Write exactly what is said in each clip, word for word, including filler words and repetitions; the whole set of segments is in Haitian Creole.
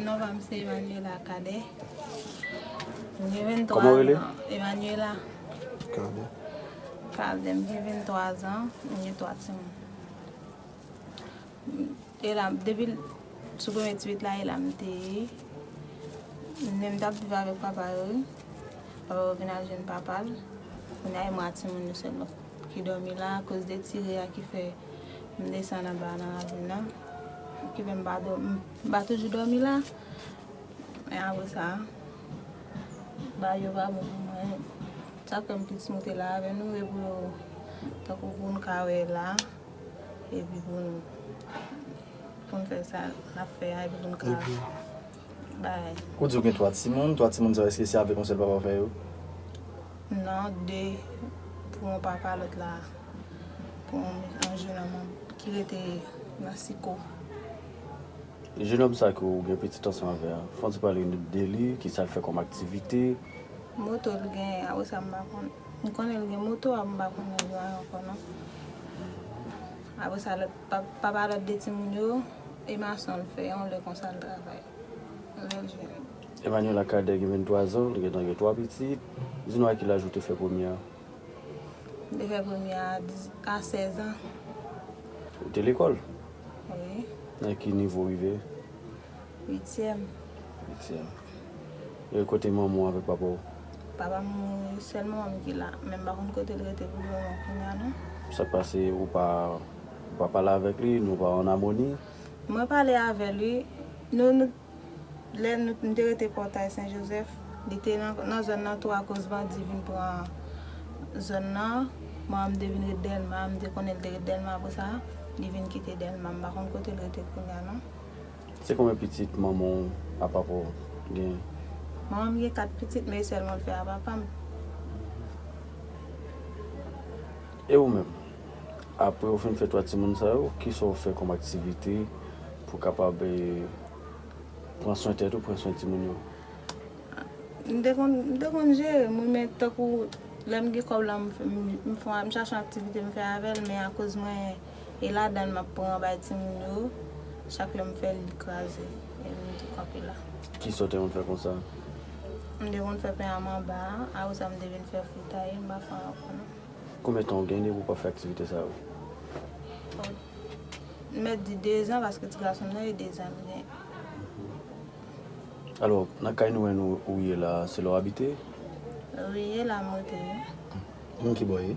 Non pa m se Emmanuela Cadet. M gen venntwa zan. Kòman w rele? Emmanuela Cadet. Cadet, m gen venntwa zan, m gen twa timoun. E la, depi sou premye ti pitit la, e la m te ye. Men m t ap viv avèk papa yo, wi. Papa yo vin al jwenn papa l. Kounye a, e mwen ak timoun yo sèlman ki dòmi la, akoz de ti re a ki fè m desann anba nan ravin nan. Ki fè m pa dò-, m, m pa toujou dòmi la. Men apre sa, bagay yo pa bon pou mwen. Sa k fè m plis monte la avè nou, e pou yo, tankou pou n ka wè la, epi pou n, pou n fè sa n ap fè a, epi pou n ka bay. Ou di w gen twa timoun, twa timoun sa yo, èske se avèk yon sèl papa w fè yo? Non, de pou yon papa, lòt la pou yon, yon jenòm ki rete nan Siko. Jenòm sa ke w gen pitit ansanm avè a, fò n ti pale de li, kisa l fè kòm aktivite? Moto l gen, apre sa m pa konn. M konnen l gen moto a, m pa konnen l gen ankò non. Apre sa, lòt, pa, papa lòt de timoun yo, e mason l fè, yon lè konsa l travay. Lè l jwenn. Emmanuela Cadet gen venntwa zan, li gentan gen twa pitit. Di nou a ki laj ou te fè premye a? M te fè premye a dis, a sèz an. Ou te lekòl? Wi. Nan ki nivo w rive? Uityèm. Uityèm. E kote manman w avèk papa w? Papa m mouri, sèl manman m ki la. Men m pa konn kote l rete pou lemoman kounye a non. Sa k pase, ou pa, ou pa pale avèk li, nou pa an amoni? Mwen pale avè l, wi. Nou, nou, lè nou, m te rete Pòtay Sen Jozèf, li te nan, nan zòn nan tou, akoz bandi vin pran zòn nan. Manman m te vin ret Dèlma, m te konnen l te ret Dèlma, apre sa, li vin kite Dèlma. M pa konn kote l rete kounye a non. Se konbyen pitit manman w a papa w genyen? Manman m gen kat pitit, men e sèlman l fè a papa m. E ou menm? Apre w fin fè twa timoun sa yo, kisa w fè kòm aktivite pou w kapab, eh, pran swen tèt ou, pran swen timoun yo? M te konn, m te konn jere m, wi, men tankou lè m gen kòb la, m, m, m fè, m chache yon aktivite m fè avè l, men akoz mwen e ladan l m ap pran bay timoun yo, chak lè m fè l, li kraze, e m tou kanpe la. Kisa w te konn fè konsa? M te konn fè pen a manba a, apre sa m te vin fè fritay, m pa fè ankò non. Konbyen tan w gen depi w pa fè aktivite sa yo? Bon, m mèt di dezan, paske ti gason m nan e dezan l gen. Alò, nan kay nou wè nou ou ye la, se la w abite? Wi, e la m rete, wi. Moun ki bò ye?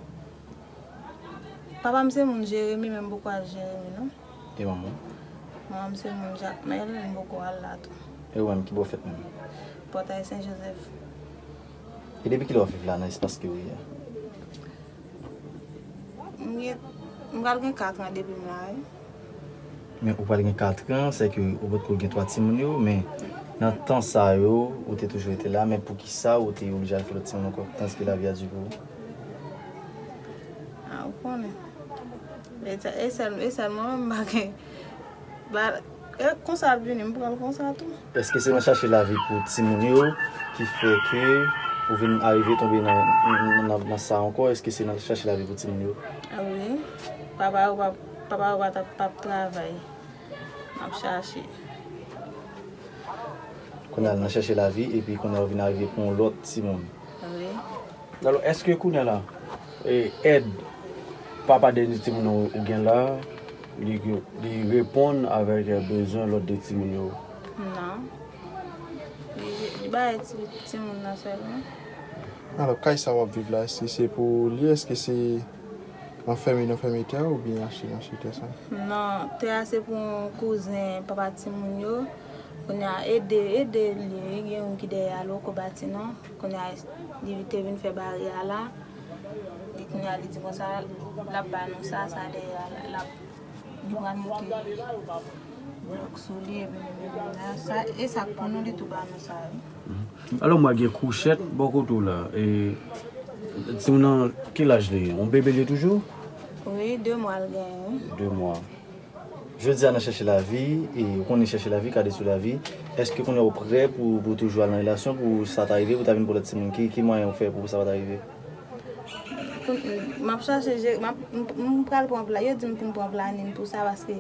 Papa m se moun Jeremi, men m poko al Jeremi, non. E manman w? Manman m se moun Jakmèl, m poko al la tou. E ou menm, ki bò w fèt menm? Pòtay Sen Jozèf. E depi kilè w ap viv la, nan espas ke w ye a? M gen, m pral gen kat an depi m la, wi. Men ou pral gen kat an, sèke ou potko gen twa timoun yo, men nan tan sa yo, ou te toujou rete la, men poukisa ou te oblije al fè lòt timoun ankò, tanske lavi a di pou ou? A, ou konnen. E sè-, e sèl, e sèl mwen menm m pa gen, ba, e konsa l vini, m pran l konsa tou. Èske se nan chache lavi pou timoun yo ki fè ke ou vin arive tonbe nan, nan, nan, nan sa ankò? Èske se nan chache lavi pou timoun yo? A wi. Papa yo p ap, papa yo pa t ap, p ap travay. M ap chache. Kounye a l nan chache lavi, epi kounye a ou vin arive pou yon lòt timoun. Wi. Alò, èske kounye a la, e, èd papa dènye timoun nan ou gen la, li, li reponn avèk, e, bezwen lòt de timoun yo? Non. Li, li bay ti, timoun nan sèlman. Alò, kay sa w ap viv la, èske se pou li, èske se anfèmen, anfèmen tè oubyen achte, achte tè sa? Non, tè a se pou yon kouzen papa timoun yo. Kounye a, ede, ede li, gen youn ki dèyè a, l poko bati non. Kounye a, li te vin fè baryè a la. Li kounye a, li di konsa, l ap ba nou sa, sa dèyè a la, l ap, li pral mete blòk sou li, epi nou vin la. Sa, e sa k pou nou, li tou ba nou sa, wi. Alò, m wè gen kouchèt bò kote w la. E, timoun nan, ki laj li ye? Yon bebe li ye toujou? Wi, de mwa l genyen, wi. De mwa. Jodi a nan Chèche Lavi, e ou konnen Chèche Lavi, Kade sou Lavi. Èske kounye a ou prè pou, pou toujou al nan relasyon, pou sa ta rive, pou ta vin pou lòt timoun? Ki, ki mwayen ou fè pou sa pa ta rive? Pou, m ap chache, je, m ap, m, m pral pran pla-, yo di m pou m pran planin pou sa, paske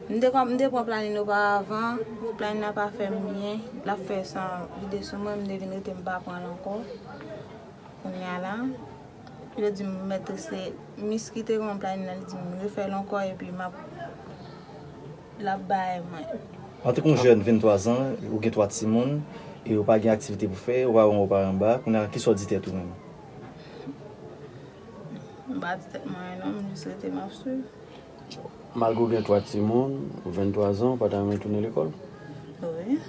M te, m te pran planin oparavan, planin nan pa fè m byen, l ap fè san vide sou mwen, m te vin rete m pa pran l ankò. Kounye a la, yo di m mèt reste, mis ki te gen planin nan, li di m refè l ankò, epi m ap, l ap bay mwen. Antanke yon jèn venntwa zan, ou gen twa timoun, e ou pa gen aktivite pou fè, ou pa wè yon repa anba, kounye a, kisa w di tèt ou menm? M pa di tèt mwen anyen non, m jis rete m ap swiv. Malgre w gen twa timoun, ou venntwa zan, ou pa ta renmen tounen lekòl? Wi.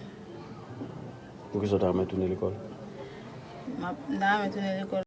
Poukisa w ta renmen tounen lekòl? M ap, m ta renmen tounen lekòl.